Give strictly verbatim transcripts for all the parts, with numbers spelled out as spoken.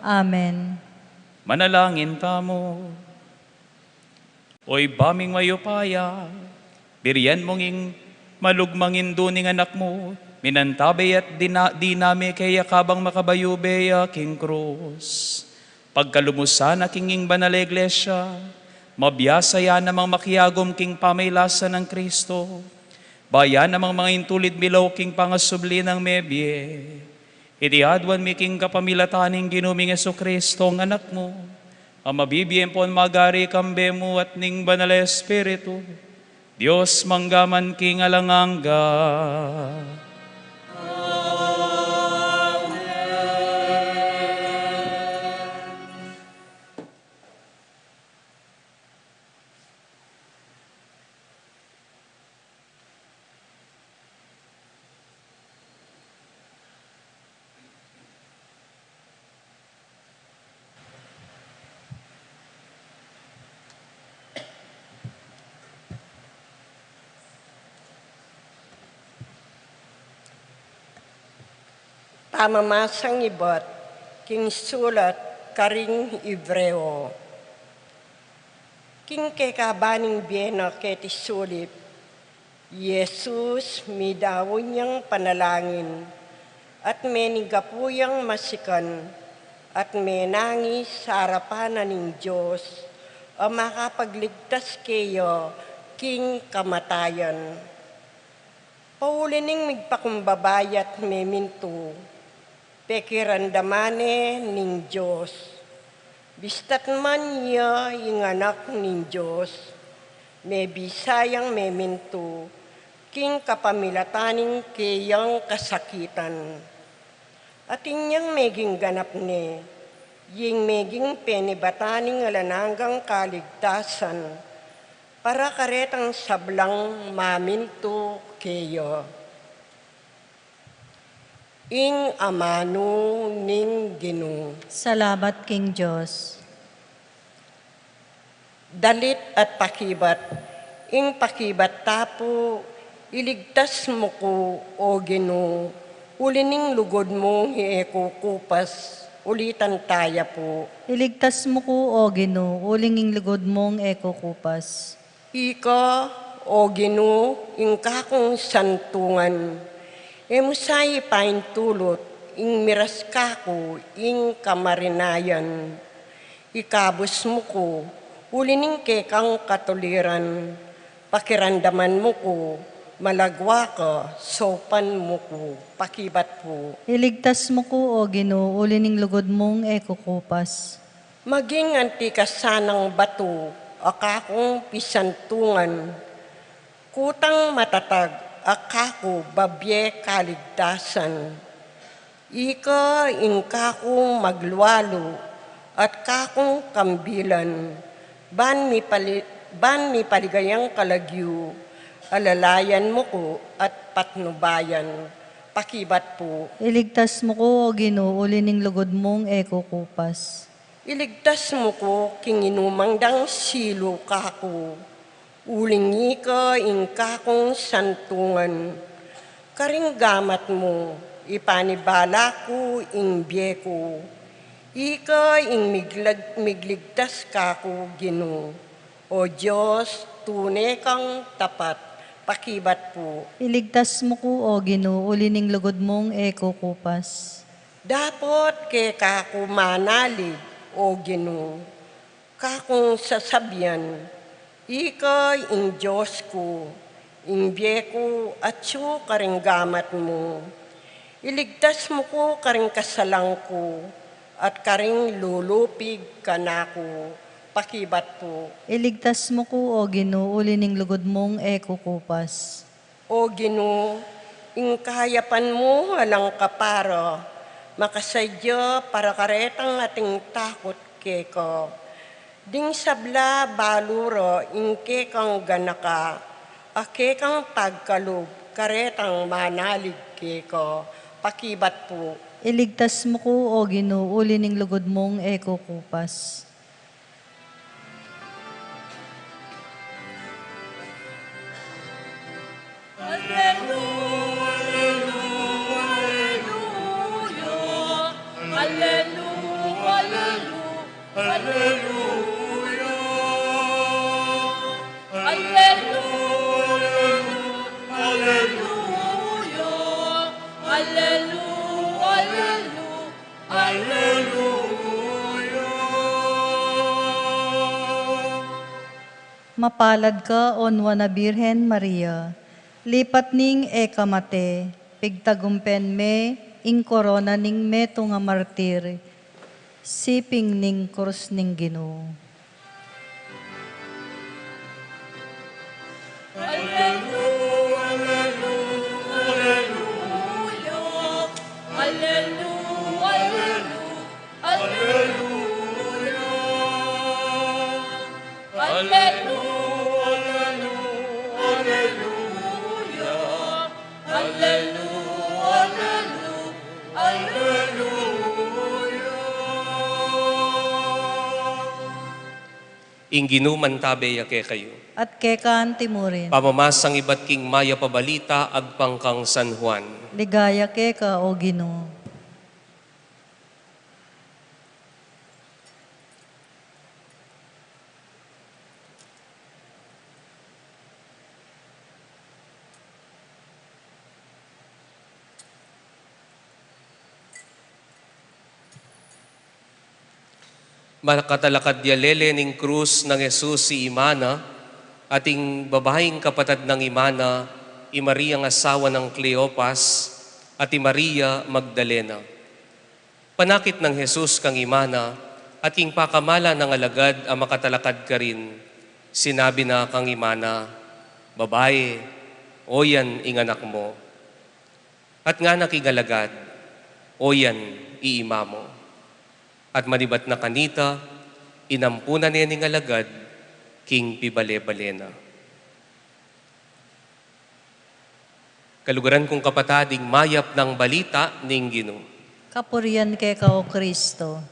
Amen. Manalangin tamu. O Ibpa ming mayupaya, birian mu ing malugmang indu ning Anak mu, minantabe at dina-, diname keya kabang makabayube ya king krus. Pagkalumusan na king ing banal a Iglesia, mabiasa ya namang makiagum king pamailasan nang Kristo, ba ya namang mangintulid milaw king pangasubli nang mebie. Iti aduan mi king kapamilatan ning Ginu ming Jesucristo, ing Anak mu, a mabibie ampon magari kambe mu at ning Banal a Espiritu, Dios mangga man king alang angga. Pamamasang ibat king sulat karing Hebreo. King kekaban ning bie na keti sulip, i Jesus, midaun yang panalangin at menigapu yang masikan at menangis sa arapan na ning Dios a makapagligtas keya king kamatayan. Pauli ning migpakumbaba ya at memintu, pekiramdaman ne ning Dios. Bistat man ya ing Anak ning Dios, mebisa yang memintu king kapamilatan ning keyang kasakitan. Atin yang meging ganap ne, ing meging penibatan ning alang anggang kaligtasan para karetang sablang mamintu keya. Ing amanu ning Ginu. Salamat king Dios. Dalit at pakibat. Ing pakibat ta pu, iligtas mu ku, O Ginu, uli ning lugud mung e ku kupas. Ulitan taya pu. Iligtas mu ku, O Ginu, uling ing lugud mung e ku kupas. Ika, O Ginu, ing kakung santungan, e mu sa ipaintulut ing miras kaku ing kamarinayan. Ikabus mu ku, uli ning kekang katuliran, pakiramdaman mu ku, malagwa ka, saupan mu ku, pakibat pu. Iligtas mu ku, O Ginu, uli ning lugud mung e ku kupas. Maging anti ka sanang batu a kakung pisantungan, kutang matatag a kaku babie kaligtasan. Ika ing kakung maglualu at kakung kambilan, ban mipali-, ban mipaligayang kalagyu, alalayan mu ku at patnubayan, pakibat pu. Iligtas mu ku, O Ginu, uli ning lugud mung e ku kupas. Iligtas mu ku king inumang dang silu kaku, uling ika ing kakung santungan. Karing gamat mu, ipanibala ku ing bie ku. Ika ing miglag-, migligtas kaku, Ginu. O Dios, tune kang tapat, pakibat pu. Iligtas mu ku, O Ginu, uli ning lugud mung e ku kupas. Dapot keka ku manalig, O Ginu, kakung sasabian, ika ing Dios ku, ing bie ku atyu karing gamat mu. Iligtas mu ku karing kasalang ku, at karing lulupig kanaku, pakibat pu. Iligtas mu ku, O Ginu, uli ning lugud mung e ku kupas. O Ginu, ing kayapan mu alang kapara, makasadya para karetang ating takut keka. Ding sabla balu ra ing kekang ganaka, a kekang pagkalub karetang manalig keka, pakibat pu. Iligtas mu ku, O Ginu, uli ning lugud mung e ku kupas. Alleluia, alleluia, alleluia. Alleluia. Alleluia. Alleluia. Alleluia. Alleluia. Alleluia. Mapalad ka, O nuan a Birhen Maria, lipat ning e ka mate, pigtagumpen me ing korona ning metung a martir, siping ning krus ning Ginu. Alleluia, alleluia, alleluia. Alleluia, alleluia. Alleluia, alleluia, alleluia. Alleluia, alleluia, alleluia. Ing Ginu mantabe ya kekayu. At keka antimurin. Pamamasang ibat king mayap a balita agpang kang San Juan. Ligaya keka, O Ginu. Makatalakad ya lele ning krus nang Jesus i ima na, at ing babaing kapatad nang ima na, i Maria nga asawa nang Cleopas, at i Maria Magdalena. Panakit nang Jesus kang ima na, at king pakamalan nang alagad a makatalakad karin, sinabi na kang ima na, "Babai, oyan ing anak mu." At ngana king alagad, "Oyan i ima mu." At manibat na kanita, inampunan ne ning alagad king pibale-bale na. Kaluguran kung kapatad, ing mayap nang balita ning Ginu. Kapurian keka, O Kristo.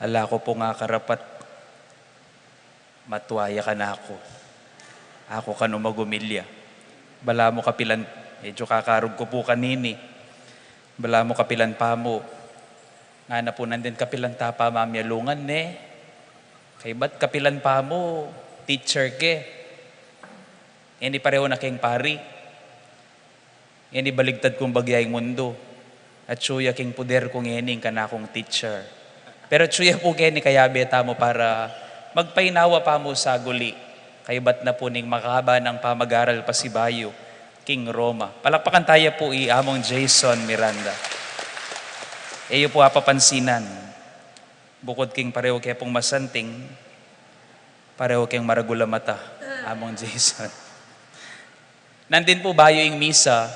Ala ku pung karapat, matua ya kanaku. Aku kanu magumilya. Balamu kapilan, medyu kakarug ku pu kanini. Balamu kapilan pamu. Ngana pu nandin kapilan ta pa mamialungan ne. Kaybat kapilan pamu, teacher ke. Ini pareho na keng pari. Ini baligtad kung bagya ing mundu. Atyu ya king puder ku ngeni ing kanakung teacher. Pero atyu ya pu keni, kayabe tamu para magpainawa pamu saguli. Kaybat na pu ning makahaba nang pamag-aral pasibayu king Roma. Palakpakan taya pu i Among Jason Miranda. E yu pu apapansinan. Bukud king pareho ke pung masanting, pareho keng maragul a mata, Among Jason. Nandin pu bayu ing misa,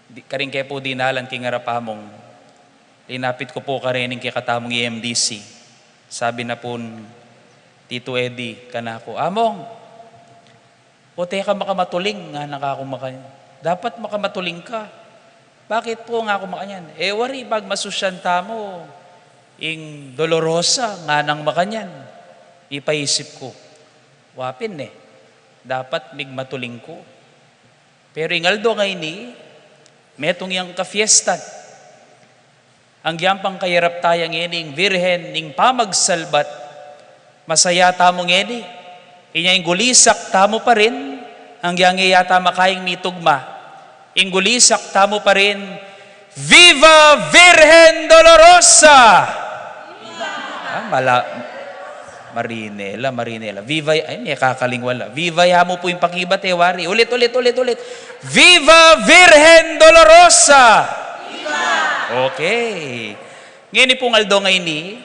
di, karin ke pu dinalan king arap Among, linapit ku pu karin ing kekatamung E M D C. Sabi na pun Tito Eddie kanaku, "Among, o teka makamatuling," ngana kaku makanyan. "Dapat makamatuling ka." "Bakit pu?" ngaku makanyan. "E wari, pagmasusyan tamu ing Dolorosa," nganang makanyan. Ipaisip ku, "Wa pin ne, dapat migmatuling ku." Pero ing aldo ngeni, metung yang kafiestan. Anggiyang pangkayarap taya ngeni ing Virgen ning Pamagsalbat, masaya tamu ngeni. Inya ing gulisak tamu pa rin, anggiyang e yata makaing mitugma. Ing gulisak tamu pa rin, "Viva Virgen Dolorosa!" Ah, mala-, Marinela, Marinela. Viva, ay, mekakaling wala. Viva ya mu pu ing pakibat e wari. Ulit, ulit, ulit, ulit. "Viva Virgen Dolorosa!" Viva! Okay. Ngeni pung aldo ngeni,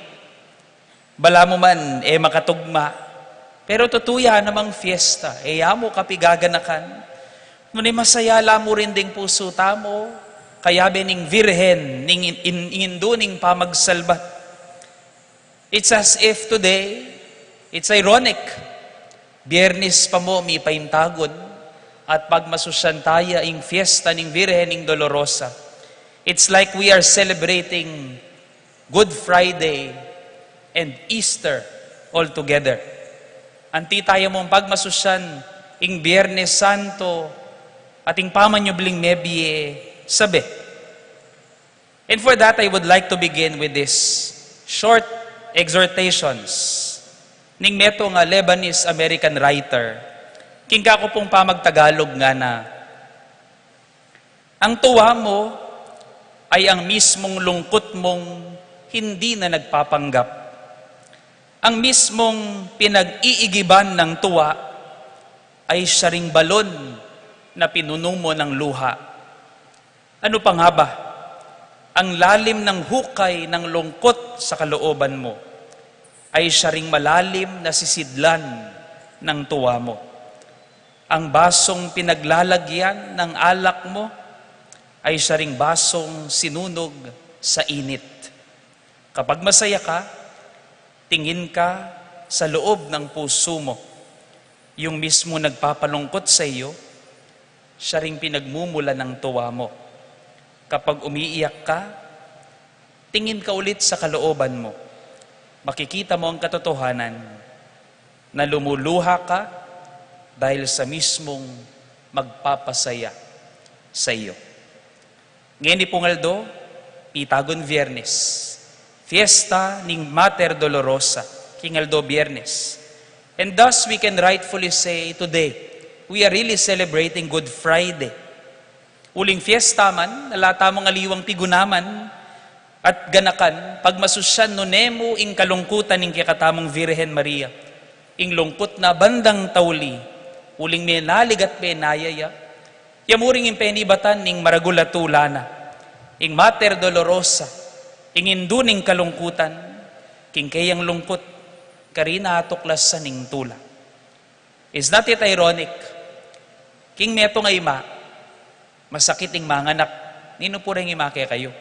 balamu man e makatugma. Pero tutu ya namang fiesta. E ya mu kapigaganakan. Nune masaya la mu rin ding pusu tamu, kayabe ning Virgen, ning in-, in-, Indu ning Pamagsalbat. It's as if today, it's ironic Biernes pa mu mi paintagun at pagmasusyan taya ing fiesta ning Virgen ning Dolorosa. It's like we are celebrating Good Friday and Easter all together. Anti taya mung pagmasusyan ing Biernes Santo at ing pamanyubling mebie sabe. And for that, I would like to begin with this short exhortations ning metung a Lebanese-American writer. King kaku pung pamagtagalog ngana, ang tuwa mo ay ang mismong lungkot mong hindi na nagpapanggap. Ang mismong pinag-iigiban ng tuwa ay siya ring balon na pinuno mo ng luha. Ano pa nga ba? Ang lalim ng hukay ng lungkot sa kalooban mo ay siya ring malalim na sisidlan ng tuwa mo. Ang basong pinaglalagyan ng alak mo ay siya ring basong sinunog sa init. Kapag masaya ka, tingin ka sa loob ng puso mo. Yung mismo nagpapalungkot sa iyo, siya ring pinagmumula ng tuwa mo. Kapag umiiyak ka, tingin ka ulit sa kalooban mo. Makikita mo ang katotohanan na lumuluha ka dahil sa mismong magpapasaya sa iyo. Ngeni pung aldo, pitagun Biernes, fiesta ning Mater Dolorosa, king aldo Biernes. And thus we can rightfully say today, we are really celebrating Good Friday. Uling fiesta man, ala tamung aliwang pigunaman at ganakan, pagmasusyan nune mu ing kalungkutan ning kekatamung Virgen Maria. Ing lungkut na bandang tauli, uling menalig at menaya ya, ya mu ring ing penibatan ning maragul a tula na, ing Mater Dolorosa, ing indu ning kalungkutan, king keyang lungkut, karin na atuklasan ing tula. Is not it ironic? King metung a ima, masakit ing manganak, ninu pu reng ima kekayu?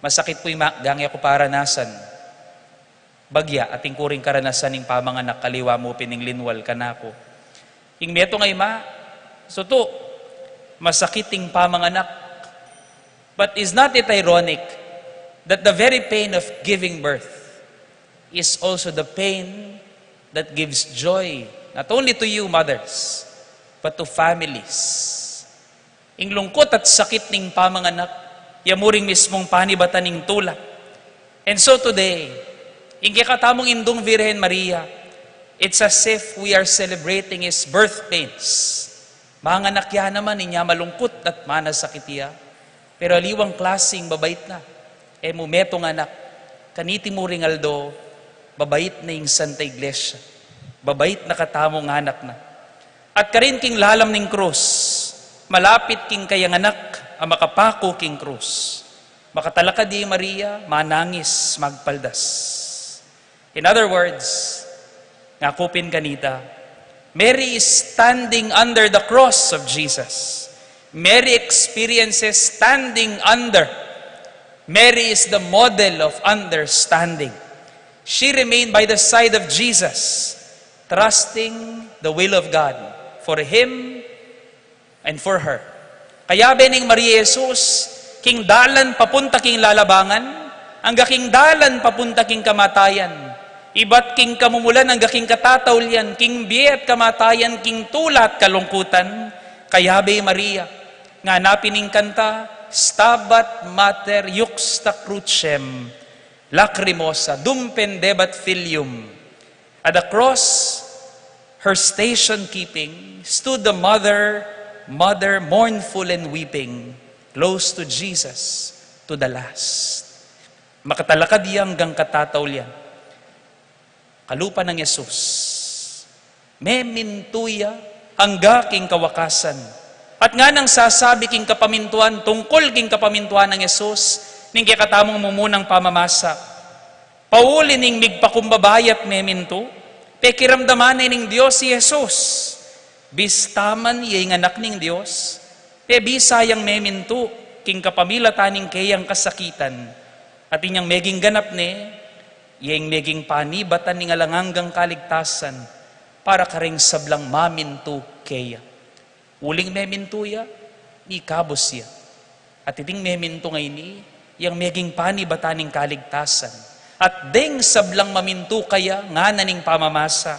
Masakit pu ima, gang e ku pa aranasan. Bagya, atin ku ring karanasan ning pamanganak, aliwa mu pin ing linwal kanaku. Ing metung a ima, sutu, masakit ing pamanganak. But is not it ironic that the very pain of giving birth is also the pain that gives joy not only to you mothers, but to families? Ing lungkut at sakit ning pamanganak, ya mu ring mismung panibatan ning tula. And so today, ing kekatamung indung Virgen Maria, it's as if we are celebrating his birth pains. Manganak ya naman, inya malungkut at manasakit ya. Pero aliwang klasing babait na. E mu metung anak, kaniti mu ring aldo, babait na ing Santa Iglesia. Babait na katamung anak na. At karin king lalam ning krus, malapit king kayang anak a makapaku king krus. Makatalakad i Maria, manangis, magpaldas. In other words, ngaku pin kanita, Mary is standing under the cross of Jesus. Mary experiences standing under. Mary is the model of understanding. She remained by the side of Jesus, trusting the will of God for him and for her. Kayabe ning Maria Jesus, king dalan papunta king lalabangan, angga king dalan papunta king kamatayan, ibat king kamumulan angga king katataulian, king bie at kamatayan, king tula at kalungkutan, kayabe i Maria, ngana pin ing kanta, Stabat Mater iuxta crucem, lacrimosa, dum pendebat filium. At the cross, her station keeping, stood the mother, mother mournful and weeping, close to Jesus to the last. Makatalakad ya anggang katataulian. Kalupa nang Jesus. Memintu ya angga king kawakasan. At nganang sasabi king kapamintuan, tungkul king kapamintuan nang Jesus, ning kekatamung mumunang pamamasa. Pauli ning migpakumbaba ya't memintu, pekiramdaman ne ning Dios i Jesus. Bista man ya ing anak ning Dios, pebisa yang memintu, king kapamilatan ning keyang kasakitan. At inyang meging ganap ne, Iya ing meging panibatan ning alang anggang kaligtasan para kareng sablang mamintu keya. Uling memintu ya, mikabus ya. At iting memintu ngeni, yang meging panibatan ning kaligtasan. At deng sablang mamintu kaya, ngana ning pamamasa,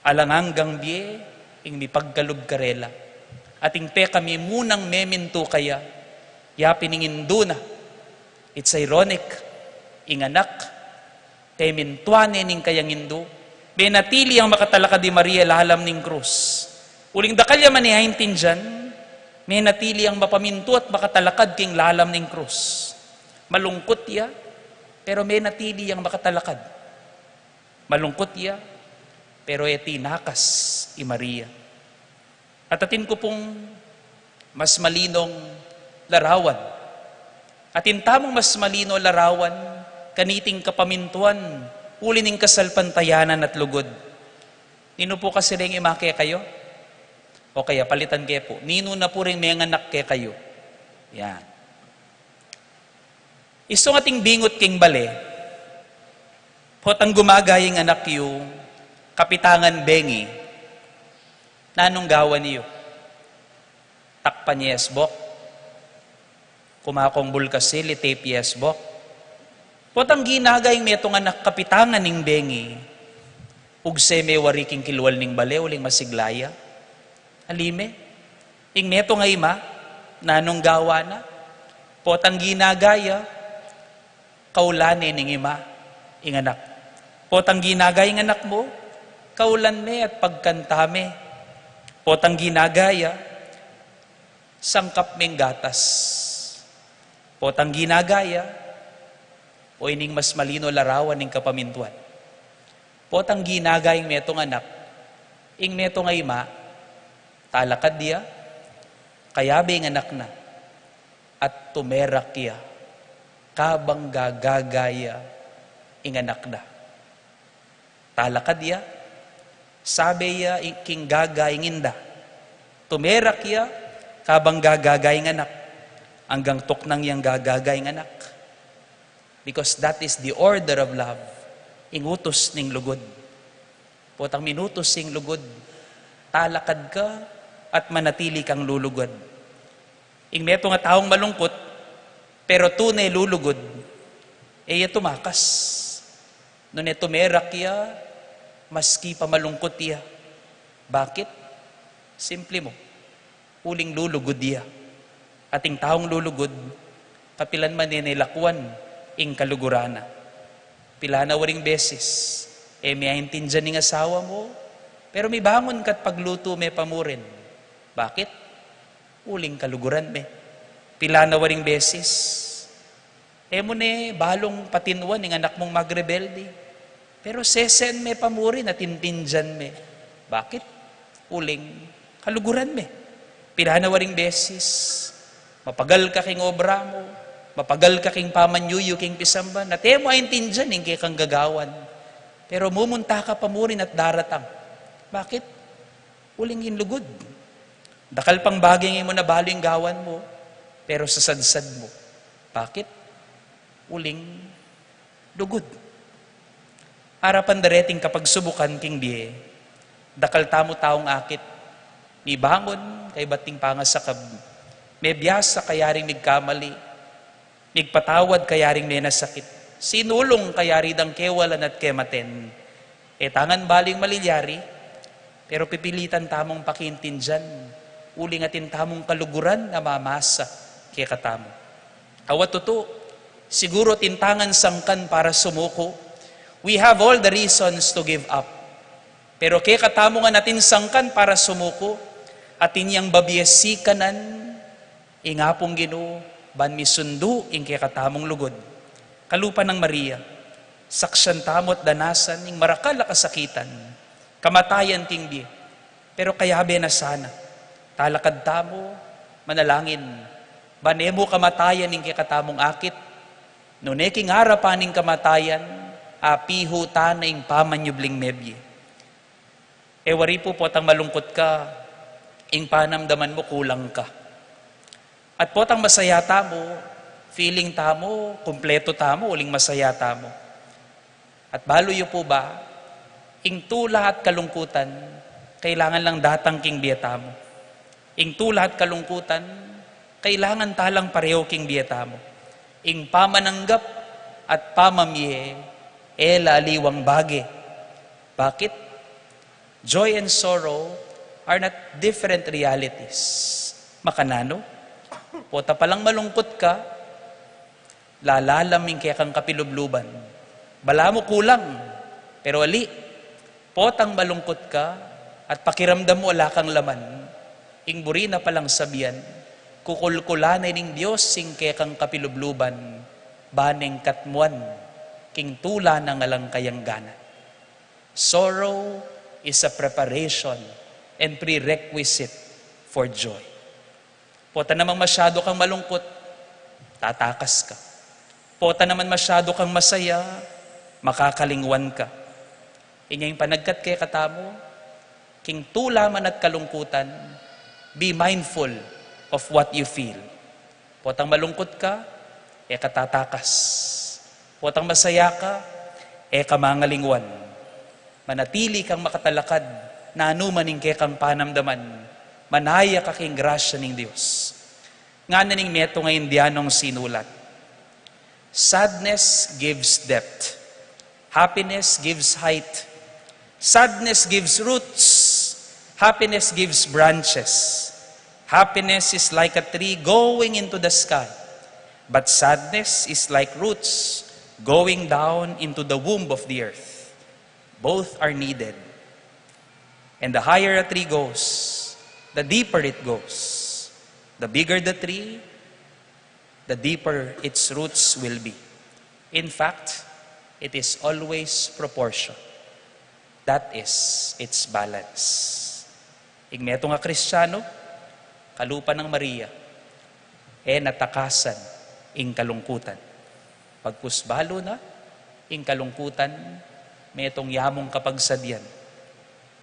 alang anggang bie ing mipagkalub karela. At ing pekami munang memintu kaya, yapin ing indu na. It's ironic, ing anak, pemintuan ne ning kayang indu, menatili yang makatalakad i Maria lalam ning krus. Uling dakal ya man e aintindian, menatili yang mapamintu at makatalakad king lalam ning krus. Malungkut ya, pero menatili yang makatalakad. Malungkut ya, pero e tinakas i Maria. At atin ku pung mas malinong larawan. Atin tamung mas malino larawan kaniting kapamintuan uli ning kasalpantayanan at lugud. Ninu pu kasi reng ima kekayu? O kaya palitan ke pu, ninu na pu reng menganak kekayu? Yan. Isung ating bingut king bale, potang gumagaya ing anak yu, kapitangan bengi, nanung gawan yu? Takpan ye asbok, kumakong bulkasil, i-tape ye asbok. Potang ginagaya ing metung anak kapitangan ning bengi, ugse me wari king kilwal ning bale uling masigla ya? Ali me. Ing metung a ima, nanung gawa na? Potang ginagaya, kaulan ne ning ima ing anak. Potang ginagaya ing anak mu, kaulan me at pagkanta me. Potang ginagaya, sangkap meng gatas. Potang ginagaya, o ining mas malino larawan ning kapamintuan. Potang ginagaya ing metung anak, ing metung a ima, talakad ya, kayabe ing anak na, at tumerak ya, kabang gagagaya ing anak na. Talakad ya, sabe ya ing king gagaya ing inda. Tumerak ya, kabang gagagaya ing anak, anggang tuknang yang gagagaya ing anak. Because that is the order of love. Ing utus ning lugud. Potang minutus ing lugud, talakad ka at manatili kang lulugud. Ing metung a taung malungkut, pero tune lulugud, e ya tumakas. Nune tumerak ya, maski pa malungkut ya. Bakit? Simple mu, uling lulugud ya. At ing taung lulugud, kapilan man e ne lakuan ing kaluguran na. Pilan a waring beses, e me aintindian ing asawa mu, pero mibangun ka't paglutu me pa murin. Bakit? Uling kaluguran me. Pilan a waring beses, e mu ne balung patinuan ing anak mung magrebelde. Pero sesen me pa murin at intindian me. Bakit? Uling kaluguran me. Pilan a waring beses, mapagal ka king obra mu, mapagal ka king pamanyuyu king pisamban, at e mu aintindian ing kekang gagawan. Pero mumunta ka pa murin at daratang. Bakit? Uling ing lugud. Dakal pang bage ing e mu na balu ing gawan mu, pero sasadsad mu. Bakit? Uling lugud. Arapan da reting kapagsubukan king bie, dakal tamu taung akit, mibangun kaybat ning pangasakab, mebiasa kayaring migkamali, migpatawad kayaring menasakit, sinulung kayari dang kewalan at kematen. E ta ngan balu ing malilyari, pero pipilitan tamung pakiintindian, uling atin tamung kaluguran a mamasa kekatamu. Awa tutu, siguru atin ta ngan sangkan para sumuku. We have all the reasons to give up. Pero kekatamu ngan atin sangkan para sumuku, atin yang babie sikanan ing Apung Ginu, ban misundu ing kekatamung lugud. Kalupa nang Maria, saksian tamu at danasan ing marakal a kasakitan, kamatayan king bie. Pero kayabe na sana, talakad tamu, manalangin, ban e mu kamatayan ing kekatamung akit. Nune king arapan ning kamatayan, apihu ta na ing pamanyubling mebie. E wari pu, potang malungkut ka, ing panamdaman mu kulang ka. At potang masaya tamu, feeling tamu kumpletu tamu uling masaya tamu. At balu yu pu ba, ing tula at kalungkutan, kailangan lang datang king bie tamu. Ing tula at kalungkutan, kailangan talang pareho king bie tamu. Ing pamananggap at pamamie, e la aliwang bage. Bakit? Joy and sorrow are not different realities. Makananu? Pota palang malungkut ka, lalalam ing kekang kapilubluban. Balamu kulang, pero ali, potang malungkut ka at pakiramdam mu ala kang laman, ing buri na palang sabian, kukulkulan na ning Dios ing kekang kapilubluban, ba neng katmuan king tula nang alang kayang gana. Sorrow is a preparation and prerequisite for joy. Pota namang masyado kang malungkut, tatakas ka. Pota naman masyado kang masaya, makakalingwan ka. Inya ing panagkat kekatamu, king tula man at kalungkutan, be mindful of what you feel. Potang malungkut ka, e ka tatakas. Potang masaya ka, e ka mangalingwan. Manatili kang makatalakad, nanu man ing kekang panamdaman, manaya ka king grasya ning Dios. Ngana ning metung a Indianong sinulat, "Sadness gives depth. Happiness gives height. Sadness gives roots. Happiness gives branches. Happiness is like a tree going into the sky, but sadness is like roots going down into the womb of the earth." Both are needed. And the higher a tree goes, the deeper it goes. The bigger the tree, the deeper its roots will be. In fact, it is always proportion. That is its balance. Ing metung a Kristiano, kalupa nang Maria, e na takasan ing kalungkutan. Pagkus balu na, ing kalungkutan, metung ya mung kapagsadian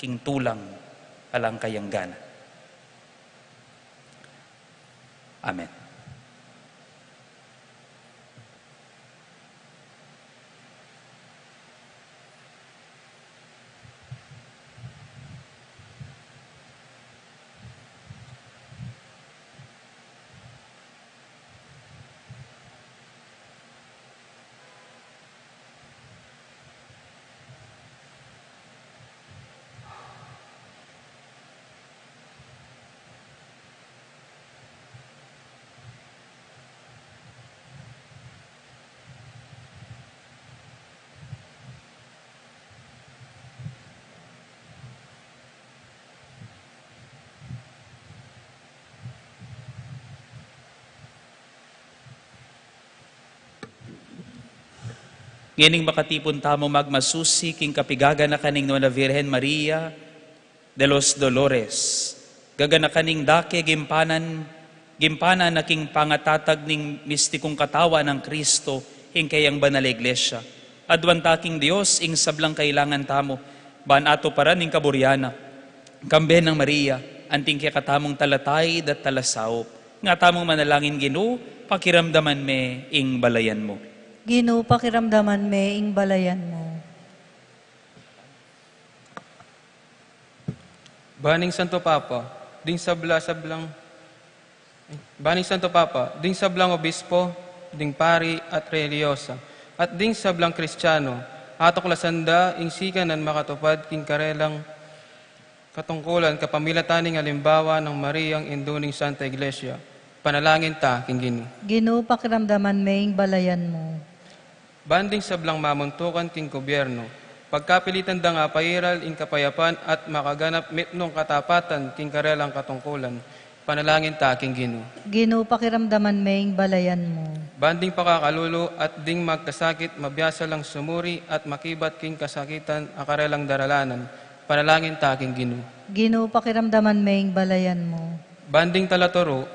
king tulang alang kayang gana. Amen. Ngening makatipun tamu magmasusi king kapigaganakan ning Nuan a Virgen Maria de los Dolores, gaganakan ning dake gimpanan, gimpanan na king pangatatag ning mistikung katawan nang Kristo king kayang banal a Iglesia. Aduan ta king Dios ing sablang kailangan tamu, ban atuparan ing kaburian na. Kambe nang Maria, anting kekatamung talataid at talasaup. Nga tamung manalangin, Ginu, pakiramdaman me ing balayan mu. Ginu, pakiramdaman me ing balayan mu. Baning Santo Papa, ding sabla-sablang, baning Santo Papa, ding sablang obispo, ding pari at relihiyosa, at ding sablang Kristiano, atuklasan da ing sikanan makatupad king karelang katungkulan kapamilatan ning alimbawa nang Mariang indu ning Santa Iglesia. Panalangin ta king Ginu. Ginu, pakiramdaman me ing balayan mu. Ban ding sablang mamuntukan king gobyerno, pagkapilitan dang apairal ing kapayapan at makaganap mitmung katapatan king karelang katungkulan, panalangin ta king Ginu. Ginu, pakiramdaman me ing balayan mu. Ban ding pakakalulu at ding magkasakit, mabiasa lang sumuri at makibat king kasakitan a karelang daralanan, panalangin ta king Ginu. Ginu, pakiramdaman me ing balayan mu. Ban ding talaturu,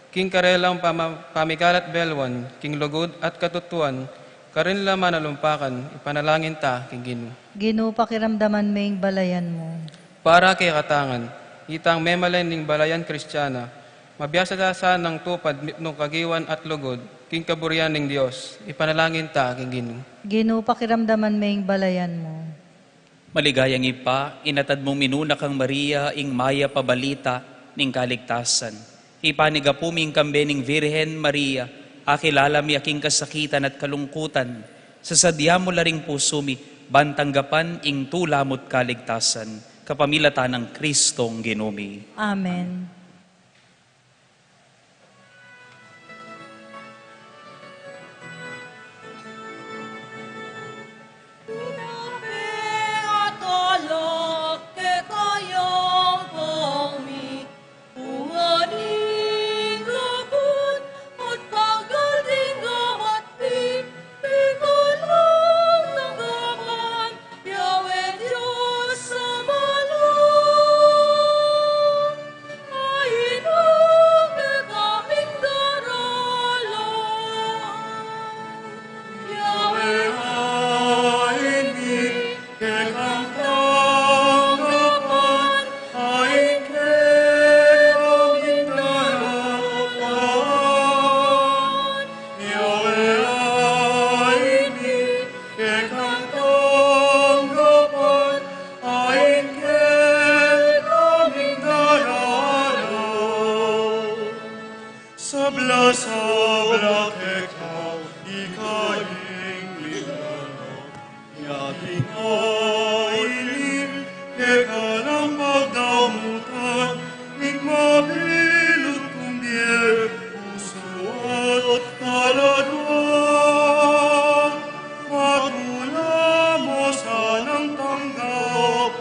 king karelang pama-, pamigalat belwan, king lugud at katutuan, karin la manalumpakan, ipanalangin ta king Ginu. Ginu, pakiramdaman me ing balayan mu. Para kekatang ngan, itang memalen ning balayan Kristiana, mabiasa ta sanang tupad mitmung kagiwan at lugud, King kaburian ning Dios, ipanalangin ta king Ginu. Ginu, pakiramdaman me ing balayan mu. Maligayang Ibpa, inatad mung minuna kang Maria ing mayap a balita ning kaligtasan. Ipanigapu mi ing kambe ning Virgen Maria, akilala mi a king kasakitan at kalungkutan, sasadya mu la ring pusu mi, ban tanggapan ing tula mu't kaligtasan, kapamilatan nang Kristong Ginu mi. Amen. Sabla, sabla keka ika ing Mindanao, ing ating ain, keka lang pagdamutan, ing mabilug kung bie, pusu at kaladwa, matula mu sanang tanggapan.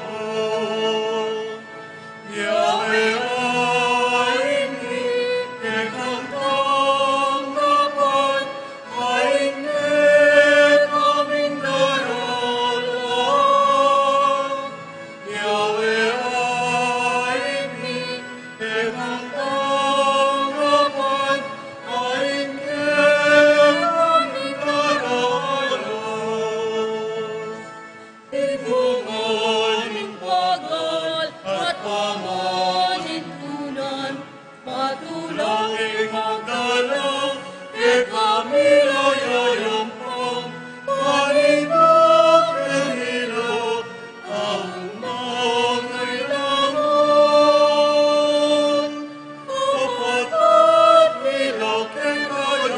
Ing bunga ning pagal at pamanintunan, matula king magdala, e kami layayampang, maninga kanila, ang mangailangan, kapatad nila keng kayari.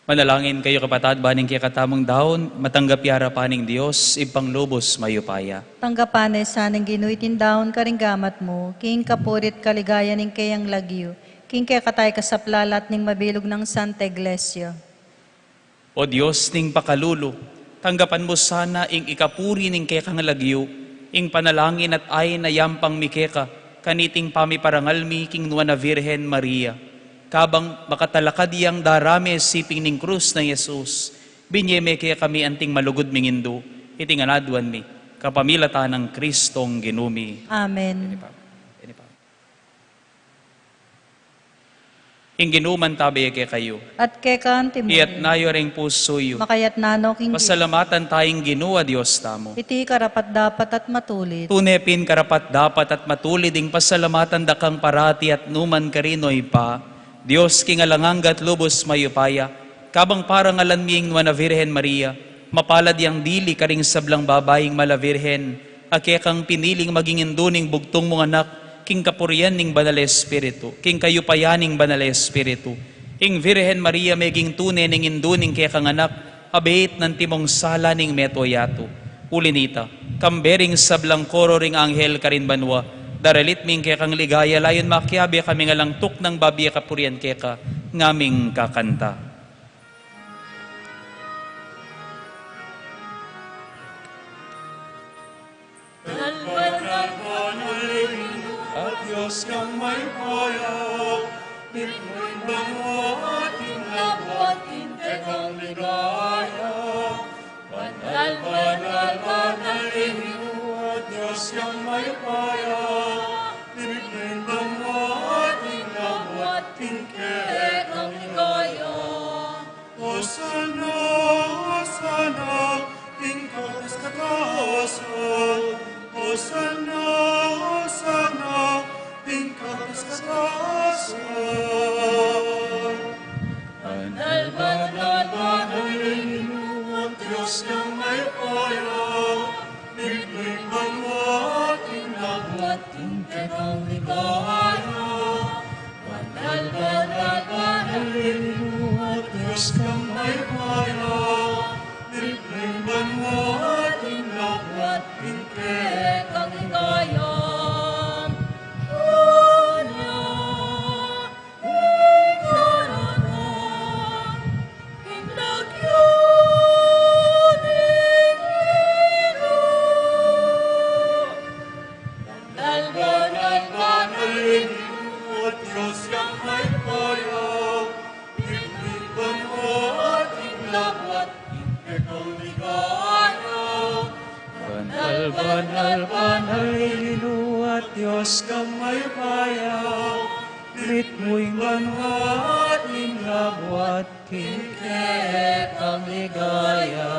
Manalangin kayu, kapatad, ban ing kekatamung daun matanggap ya arapan ning Dios Ibpang lubus mayupaya. Tanggapan na sa ning Ginu iting daun karing gamat mu, king kapurian at kaligayan ning keyang lagyu, king kekatamu kasaplalan at ning mabilug nang Santa Iglesia. O Dios ning pakalulu, tanggapan mu sana ing ikapuri ning kekang lagyu, ing panalangin at ain a yampang mi keka, kaniting pamiparangal mi king Nuan a Virgen Maria. Kabang makatalakad yang darame siping ning krus nang Jesus, binie me kekami anting malugud ming indu, iti ngan aduan mi, kapamilatan nang Kristong Ginu mi. Amen. Ini pa. Ini pa. Ing Ginu mantabe kekayu. At keka antimu. Iyatas yu ring pusu yu. Makayatas no king Ginu. Pasalamatan taya ing Ginu a Dios tamu. Iti karapat-dapat at matulid. Tune pin karapat-dapat at matulid ing pasalamatan da kang parati at nukarin man, O Ibpa, Dios king alang angga at lubus mayupaya. Kabang parangalan mi ing Nuan a Virgen Maria, mapalad yang dili karing sablang babaing mala Virgen, a kekang piniling maging indu ning bugtung mung Anak, king kapurian ning Banal a Espiritu, king kayupayan ning Banal a Espiritu, Ing Virgen Maria meging tune ning indu ning kekang anak, abeit na antimong sala ning meto yatu. Uli na nita, kambe ring sablang koro ring anghel karin banua, daralit mi ing kekang ligaya, layun makiabe kami ngan tuknang babie kapurian keka, ngaming kakanta. Banal, banal, banal ing Ginu, at Dios nang mayupaya, mitmu ing banua at ing labuad king kekang ligaya. Banal, banal, banal ing Ginu, at Dios nang mayupaya, mitmu ing banua at ing labuad king kekang ligaya. Hosana, Hosana, king kataas-kataasan. Hosana, Hosana, king kataas-kataasan. Banal, banal, banal ing Ginu, at Dios nang mayupaya, mitmu ing banua at ing labuad king kekang ligaya. Banal, banal, banal ing Ginu, at Dios nang mayupaya, mitmu ing banua at ing labuad king kekang ligaya. Hosana, king kataas-kataasan. Banal, banal, banal ing Ginu, at Dios nang mayupaya, mitmu ing banua at ing labuad king kekang ligaya. Banal, banal, banal ing Ginu, at Dios nang mayupaya, mitmu ing banua at ing labuad king kekang ligaya.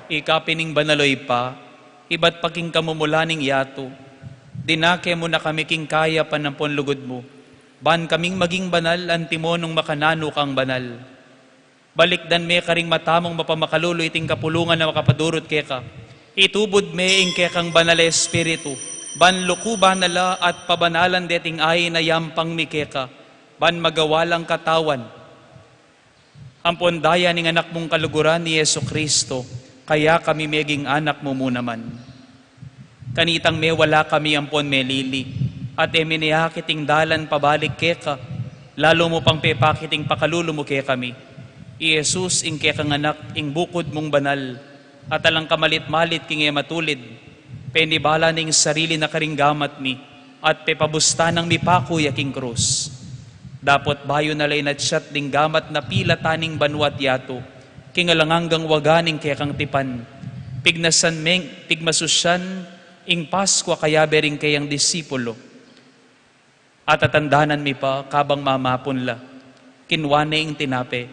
Ika pin ing banal, o Ibpa, ibat pa king kamumulan ning yatu, dinake mu na kami king kayapan ampon lugud mu, ban kaming maging banal antimo nung makananu kang banal. Balikdan me karing mata mung mapamakalulu iting kapulungan a makapadurut keka. Itubud me ing kekang Banal a Espiritu, ban lukuban na la at pabanalan deting ain a yampang mi keka, ban magawa lang katawan ampon daya ning Anak mung kaluguran, i Jesucristo, kaya kami meging anak mu mu naman. Kanitang mewala kami ampon melili, at e mi ne akit ing dalan pabalik keka, lalu mu pang pepakit ing pakalulu mu kekami. I Jesus, ing kekang Anak, ing bukud mung banal, at alang kamalit-malit king e matulid, penibala ne ing sarili na karing gamat mi, at pepabusta nang mipaku ya king krus. Dapot bayu na la inatsat ding gamat na pilatan ning banua't yatu, king alang anggang waga ning kekang tipan, pignasan meng, pigmasusyan ing Paskua kayabe ring keyang disipulu. At atandanan mi pa, kabang mamapun la, kinua ne ing tinape,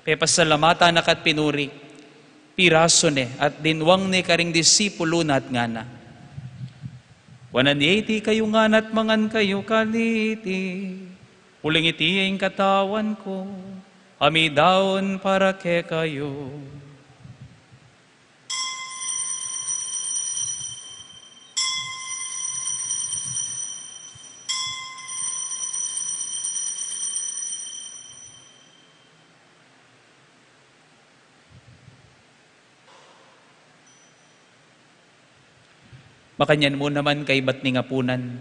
pepasalamatan na ka't pinuri, pirasu ne, at dinwang ne karing disipulu na at ngana: Kuanan ye iti kayu ngan at mangan kayu kaniti, uling iti ing katawan ku, a midaun para kekayu. Makanyan mu naman kaibat ning apunan,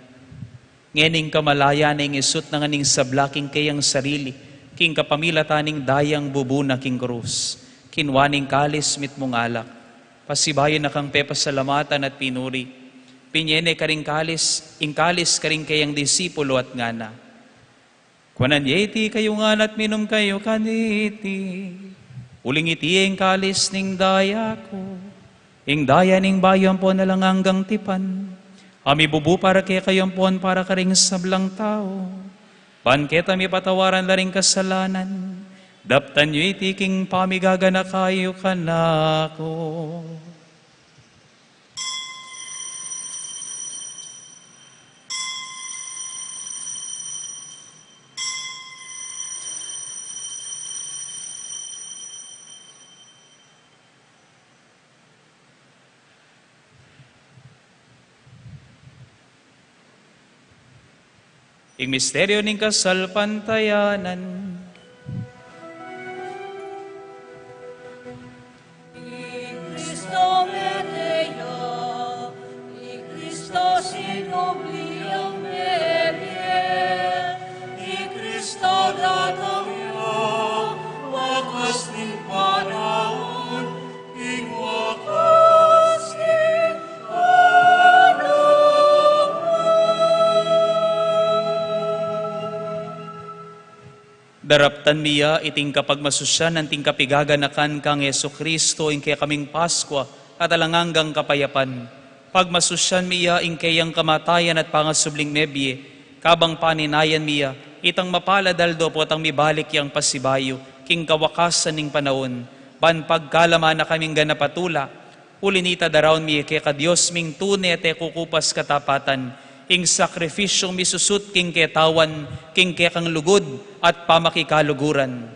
ngening kamalayan na ing isut na ngan ning sabla king keyang sarili, king kapamilatan ning dayang bubu na king krus, kinua ne ing kalis mitmung alak, pasibayu na kang pepasalamatan at pinuri, binye ne karing kalis, ing kalis karing keyang disipulu at ngana: Kuanan ye iti kayu ngan at minum kayu kaniti, uling iti ing kalis ning daya ku, ing daya ning bayu ampon alang anggang tipan, a mibubu para kekayu ampon para karing sablang tau, ban keta mipatawaran la ring kasalanan. Daptan yu iti king pamigaganaka yu kanaku. Ing misteryu ning kasalpantayanan. I Kristo mete ya, i Kristo sinubli yang mebie, i Kristo datang ya, wakas ning panaun, ing wakas ning panaun. Daraptan mi ya iting kapagmasusyan anting kapigaganakan kang Jesucristo, ing kekaming Paskua at alang anggang kapayapan. Pagmasusyan mi ya ing keyang kamatayan at pangasubling mebie, kabang paninayan mi ya itang mapalad aldo potang mibalik yang pasibayu king kawakasan ning panaun, ban pagkalaman na kaming ganap a tula. Uli nita, daraun mi keka Dios ming tune at e kukupas katapatan, ing sakrifisyung misusut king ketawan, king kekang lugud at pamakikaluguran.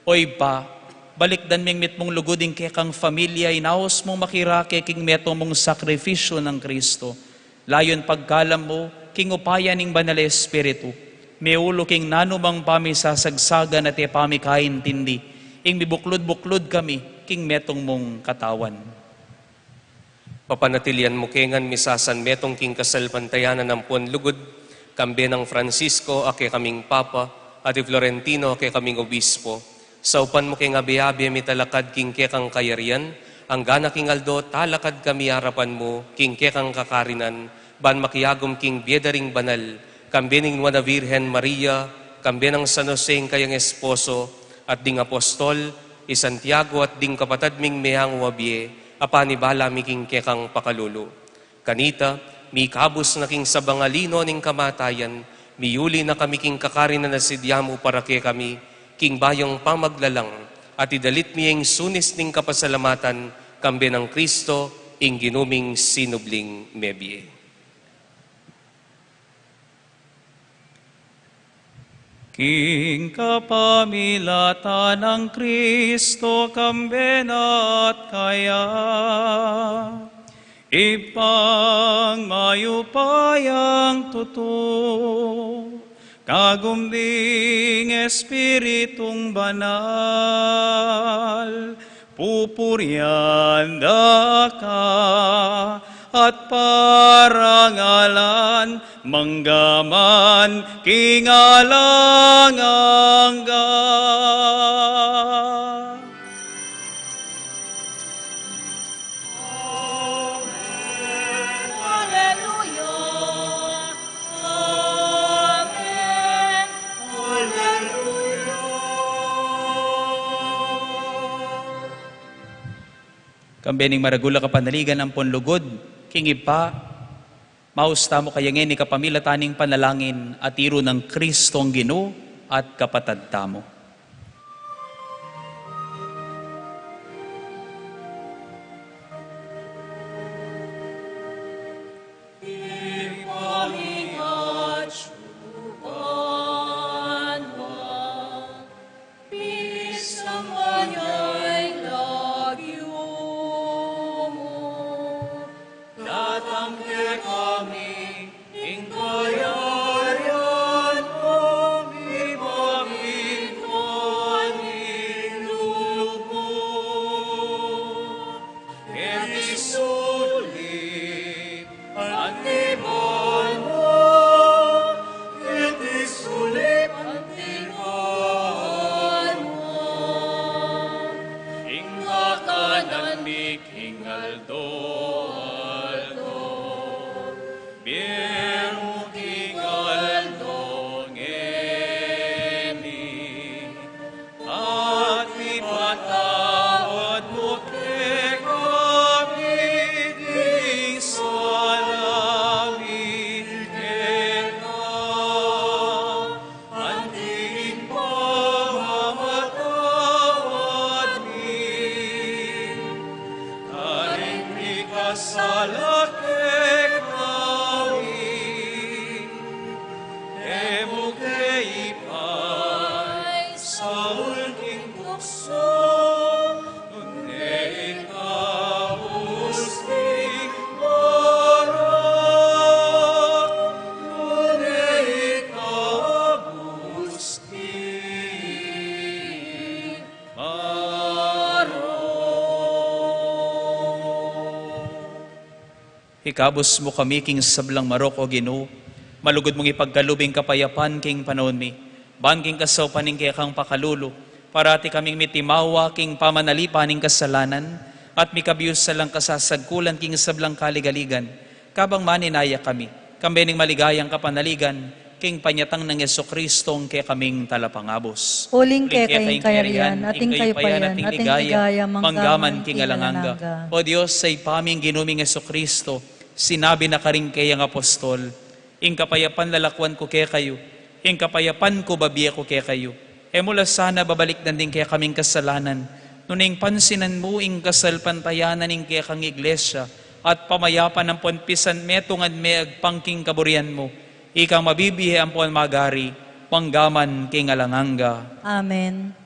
O Ibpa, balikdan ming mitmung lugud ing kekang familia, inaus mung makirake king metung mung sakrifisyu nang Kristo. Layun pagkalam mu, king upaya ning Banal Espiritu, meulu king nanumang pamisasagsagan at e pamikaintindi, ing mibuklud-buklud kami king metung mung katawan. Papanatilian mu ke ngan misasan metung king kasalpantayanan ampon lugud, kambe nang Francisco a kekaming Papa, at i Florentino a kekaming Obispo. Saupan mu keng abe-abe mitalakad king kekang kayarian, anggana king aldo talakad kami arapan mu king kekang kakarinan, ban makiagum king bie da ring banal, kambe ning Nuan a Virgen Maria, kambe nang San Jose ing kayang esposo, at ding apostol, i Santiago at ding kapatad ming meangu a bie, a panibala mi king kekang pakalulu. Kanita, mikabus na king sablang alino ning kamatayan, miyuli na kami king kakarinan a sidya mu para kekami, king bayung pamaglalang, at idalit mi ing sunis ning kapasalamatan, kambe nang Kristo, ing Ginu ming sinubling mebie. King kapamilatan nang Kristo, kambe na at kaya, Ibpang mayupayang tutu, kagum ding Espiritung Banal, pupurian da ka at parangalan manggaman king alang angga. Amen. Alleluia. Amen. Alleluia. Kambe ning maragul a kapanaligan ampon lugud king Ibpa, maus tamu kaya ngeni kapamilatan ning panalangin a tiru nang Kristong Ginu at Kapatad tamu. Pisambayan ing lagyu mu, datang kekami ing kayarian mu, mipamintuan ing lub mu. Keti sulip anti banua, keti sulip anti banua. Ing kakanan mi king aldo-aldo, ibie mu king aldo ngeni, at ipatawad mu kekami ding sala mi keka, anti ing pamamatawad mi karing mikasala kekami. E mu ke ipaisaul king tuksu, nune ikabus king marok, nune ikabus Ikabus mu kami king sablang marok, O Ginu, malugud mung ipagkalub ing kapayapan king panaun mi, ban king kasaupan ning kekang pakalulu, parati kaming mitimawa king pamanalipan ning kasalanan, at mikabius sa lang kasasagkulan king sablang kaligaligan, kabang maninaya kami, kambe ning maligayang kapanaligan, king panyatang nang Jesucristo, ing kekaming talapangabus. Uling keka ing kayarian, at ing kayupayan, at ing ligaya, manggaman king alang angga. O Dios, Ibpa ming Ginu ming Jesucristo, sinabi na karing keyang apostol, ing kapayapan lalakwan ku kekayu, ing kapayapan ku babie ku kekayu. E mu la sana babalikdan ding kekaming kasalanan, nune ing pansinan mu ing kasalpantayanan ning kekang iglesia, at pamayapan ampon pisan metungan me agpang king kaburian mu, ikang mabibie ampon magari, manggaman king alang angga. Amen.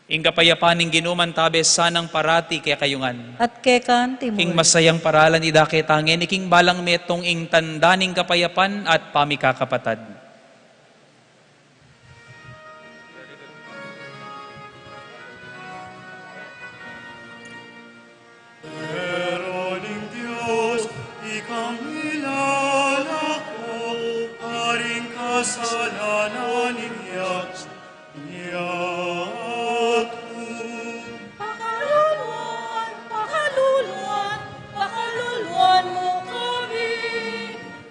Ing kapayapan ning Ginu mantabe sanang parati kekayu ngan. At keka naman. King masayang paralan idake ta ngeni king balang metung ing tanda ning kapayapan at pamikakapatad. Pero ning Dios, ikang milalako, karing kasalanan ning yatu, yatu. Pakaluluan, pakaluluan, pakaluluan mu kami.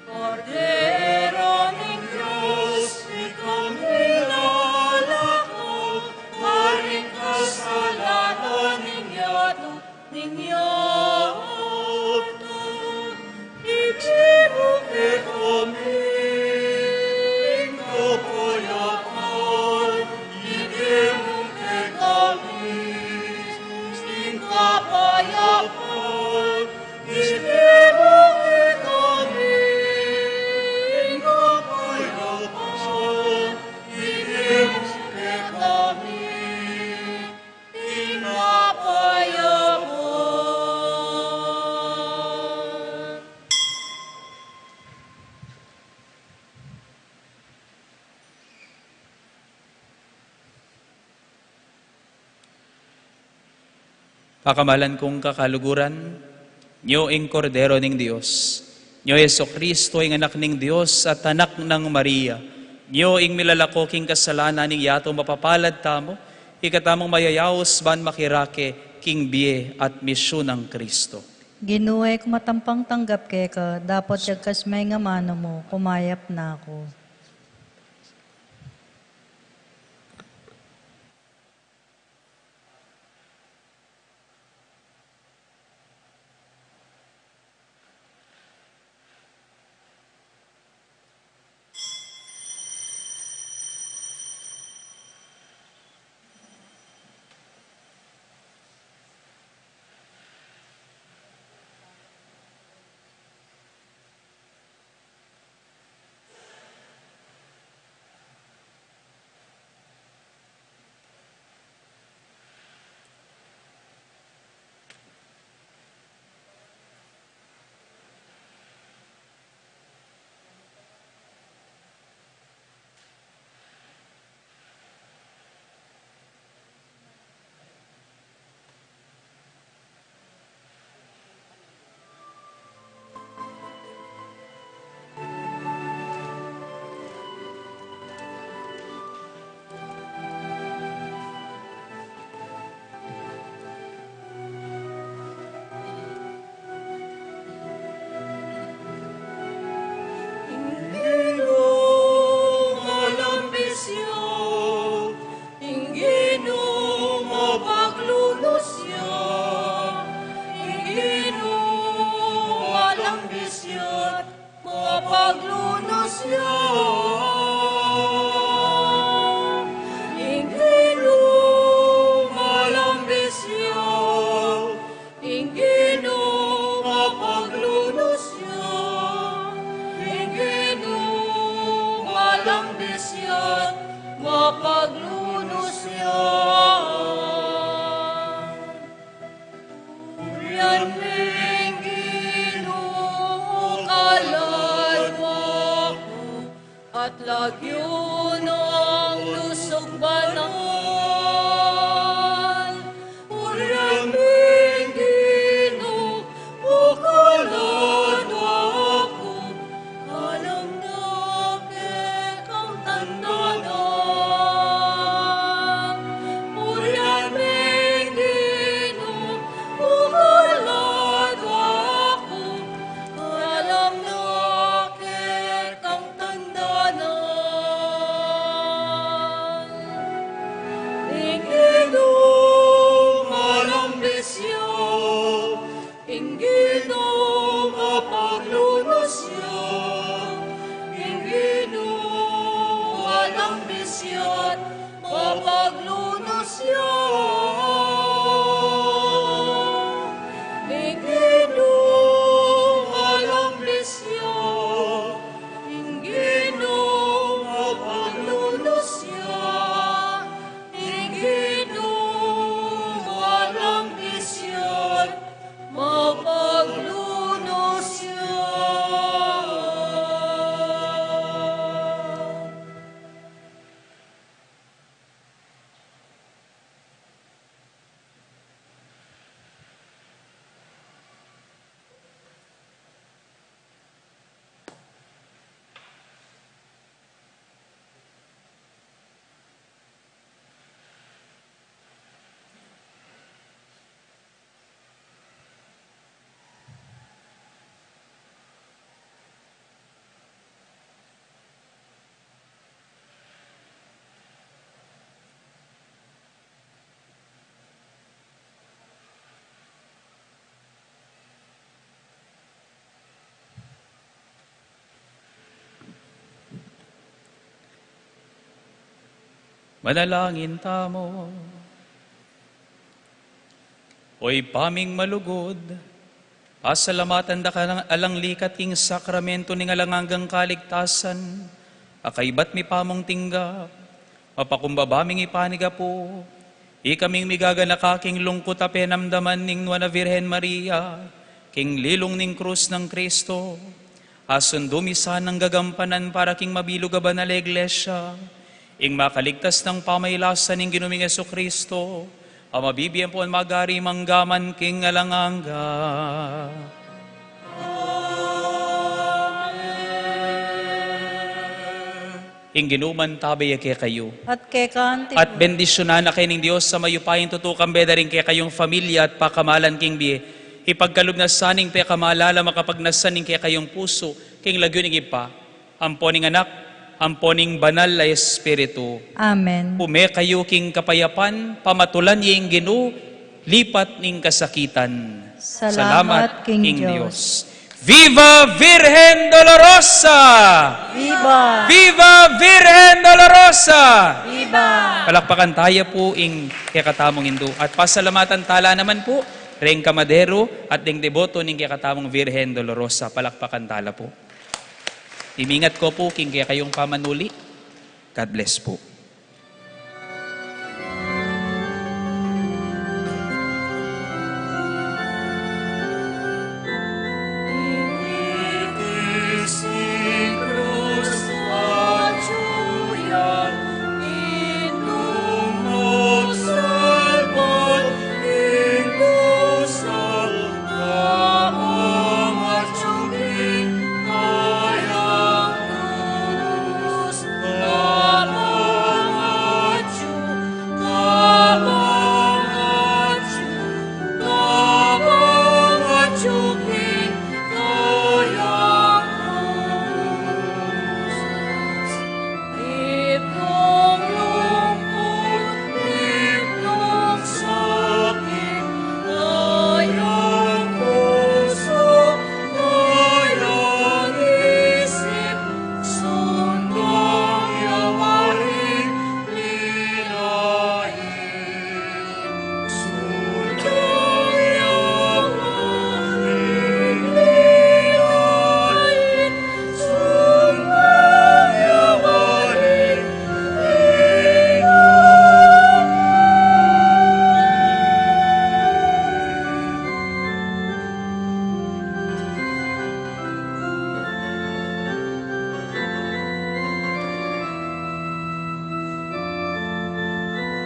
Kordero ning Dios, ikang milalako, karing kasalanan ning yatu, ning yatu. Ibie mu kekami ing kapayapan, ibie mu kekami ing kapayapan. Pakamalan kung kakaluguran, nyo ing Kordero ning Dios, nyo Jesucristo, ing Anak ning Dios at Anak nang Maria, nyo ing milalako king kasalanan ning yatu. Mapapalad tamu, ikatamung mayayaus ban makirake king bie at misyu nang Cristo. Ginu, e ku matampang tanggap keka, dapot yagkas me ing amanu mu, kumayap na ku. Ing Ginu malambis ya, ing Ginu mapaglunus ya, ing Ginu malambis ya, mapaglunus ya. Ing Ginu malambis ya, ing Ginu mapaglunus ya, ing Ginu malambis ya, mapaglunus ya. Purian me ing Ginu, o kaladwa ku, at lagyu nang lusug banal. Purian me ing Ginu, o kaladwa Manalangin tamu. O Ibpa ming malugud, pasalamatan da ka alang, alang likat king sakramento ning alang anggang kaligtasan, a kaibat mi pa mung tinggap, mapakumbaba ming ipanigapu, ikaming migaganaka king lungkut a penamdaman ning Nuan a Virgen Maria, king lilung ning krus nang Kristo, asundu mi sanang gagampanan para king mabilug a banal a Iglesia, ing makaligtas nang pamailasan ning Ginu ming Jesucristo, a mabibie ampon magari mangga man king alang angga. Ing Ginu mantabe ya kekayu. At keka naman. At bendisyunan na kayu ning Dios a mayupaya, ing tutu kambe da ring kekayung familia at pakamalan king bie. Ipagkalub na sa ning pekamalala makapagnasa ning kekayung pusu, king lagyu ning Ibpa, ampo ning Anak, ampo ning Banal a Espiritu. Amen. Ume kayu king kapayapan, pamatulan ye ing Ginu, lipat ning kasakitan. Salamat king Dios. Viva Virgen Dolorosa! Viva! Viva Virgen Dolorosa! Viva! Palakpakan taya pu ing kekatamung Indu. At pasalamatan tala naman pu reng kamadero at deng deboto ning kekatamung Virgen Dolorosa. Palakpakan tala pu. Imingat ko pu king kekayung pamanuli. God bless pu.